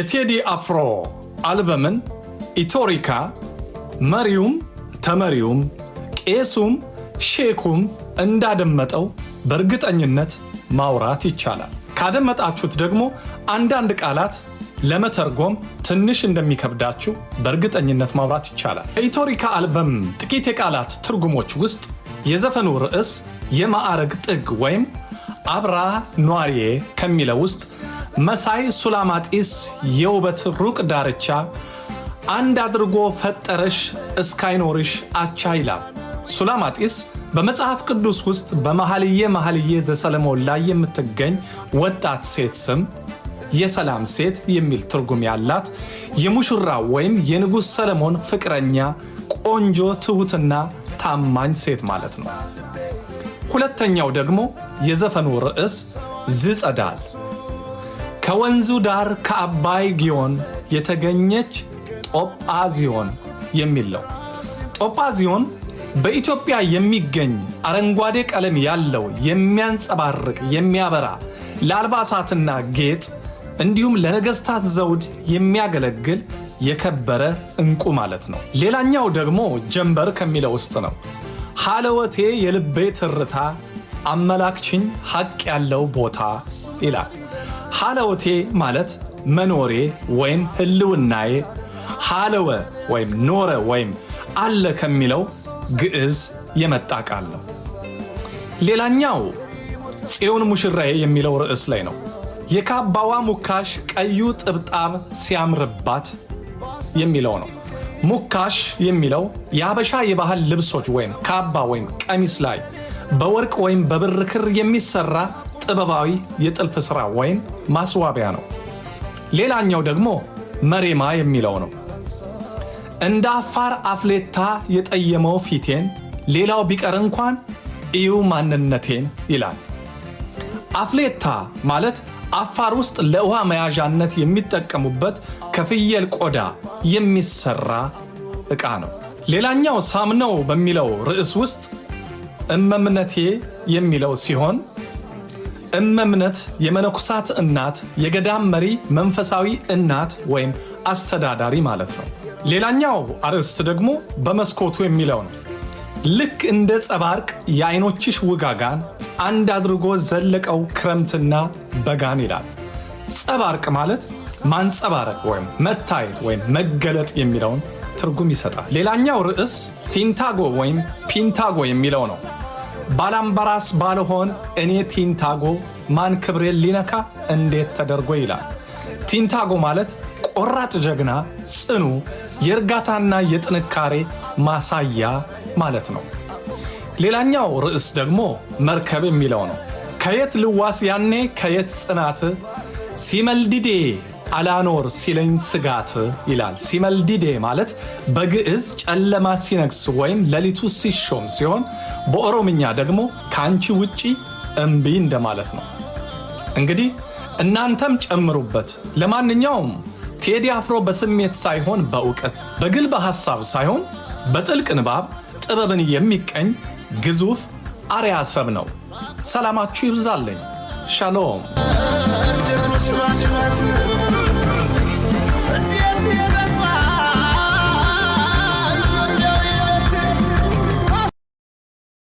የቴዲ አፍሮ አልበምን ኢቶሪካ መሪውም ተመሪውም ቄሱም ሼኩም እንዳደመጠው በእርግጠኝነት ማውራት ይቻላል። ካደመጣችሁት ደግሞ አንዳንድ ቃላት ለመተርጎም ትንሽ እንደሚከብዳችሁ በእርግጠኝነት ማውራት ይቻላል። ከኢቶሪካ አልበም ጥቂት የቃላት ትርጉሞች ውስጥ የዘፈኑ ርዕስ የማዕረግ ጥግ ወይም አብራ ኗሪዬ ከሚለው ውስጥ መሳይ ሱላማጢስ የውበት ሩቅ ዳርቻ አንድ አድርጎ ፈጠረሽ እስካይኖርሽ አቻ ይላል። ሱላማጢስ በመጽሐፍ ቅዱስ ውስጥ በመኃልየ መኃልየ ዘሰሎሞን ላይ የምትገኝ ወጣት ሴት ስም፣ የሰላም ሴት የሚል ትርጉም ያላት የሙሽራ ወይም የንጉሥ ሰለሞን ፍቅረኛ፣ ቆንጆ፣ ትሁትና ታማኝ ሴት ማለት ነው። ሁለተኛው ደግሞ የዘፈኑ ርዕስ ዝጸዳል ከወንዙ ዳር ከአባይ ጊዮን የተገኘች ጦጳዚዮን የሚል ነው። ጦጳዚዮን በኢትዮጵያ የሚገኝ አረንጓዴ ቀለም ያለው የሚያንጸባርቅ፣ የሚያበራ፣ ለአልባሳትና ጌጥ እንዲሁም ለነገስታት ዘውድ የሚያገለግል የከበረ ዕንቁ ማለት ነው። ሌላኛው ደግሞ ጀንበር ከሚለው ውስጥ ነው። ሀለወቴ የልቤ ትርታ አመላክችኝ ሐቅ ያለው ቦታ ይላል። ሀለወቴ ማለት መኖሬ ወይም ህልውናዬ፣ ሃለወ ወይም ኖረ ወይም አለ ከሚለው ግዕዝ የመጣ ቃል ነው። ሌላኛው ጽዮን ሙሽራዬ የሚለው ርዕስ ላይ ነው። የካባዋ ሙካሽ ቀዩ ጥብጣብ ሲያምርባት የሚለው ነው። ሙካሽ የሚለው የሀበሻ የባህል ልብሶች ወይም ካባ ወይም ቀሚስ ላይ በወርቅ ወይም በብር ክር የሚሰራ ጥበባዊ የጥልፍ ሥራ ወይም ማስዋቢያ ነው። ሌላኛው ደግሞ መሬማ የሚለው ነው። እንደ አፋር አፍሌታ የጠየመው ፊቴን ሌላው ቢቀር እንኳን እዩ ማንነቴን ይላል። አፍሌታ ማለት አፋር ውስጥ ለውሃ መያዣነት የሚጠቀሙበት ከፍየል ቆዳ የሚሰራ ዕቃ ነው። ሌላኛው ሳምነው በሚለው ርዕስ ውስጥ እመምነቴ የሚለው ሲሆን እመምነት የመነኩሳት እናት፣ የገዳም መሪ፣ መንፈሳዊ እናት ወይም አስተዳዳሪ ማለት ነው። ሌላኛው አርዕስት ደግሞ በመስኮቱ የሚለው ነው። ልክ እንደ ጸባርቅ የአይኖችሽ ውጋጋን አንድ አድርጎ ዘለቀው ክረምትና በጋን ይላል። ጸባርቅ ማለት ማንጸባረቅ ወይም መታየት ወይም መገለጥ የሚለውን ትርጉም ይሰጣል። ሌላኛው ርዕስ ቲንታጎ ወይም ፒንታጎ የሚለው ነው። ባላምባራስ ባልሆን እኔ ቲንታጎ ማን ክብሬን ሊነካ እንዴት ተደርጎ ይላል። ቲንታጎ ማለት ቆራጥ ጀግና፣ ጽኑ፣ የእርጋታና የጥንካሬ ማሳያ ማለት ነው። ሌላኛው ርዕስ ደግሞ መርከብ የሚለው ነው። ከየት ልዋስ ያኔ ከየት ጽናት ሲመልዲዴ አላኖር ሲለኝ ስጋት ይላል። ሲመልዲዴ ማለት በግዕዝ ጨለማ ሲነግስ ወይም ሌሊቱ ሲሾም ሲሆን በኦሮምኛ ደግሞ ከአንቺ ውጪ እምቢ እንደማለት ነው። እንግዲህ እናንተም ጨምሩበት። ለማንኛውም ቴዲ አፍሮ በስሜት ሳይሆን በእውቀት፣ በግልብ ሐሳብ ሳይሆን በጥልቅ ንባብ ጥበብን የሚቀኝ ግዙፍ አርያ ሰብ ነው። ሰላማችሁ ይብዛልኝ። ሻሎም። ጀግኖች በአንድነት።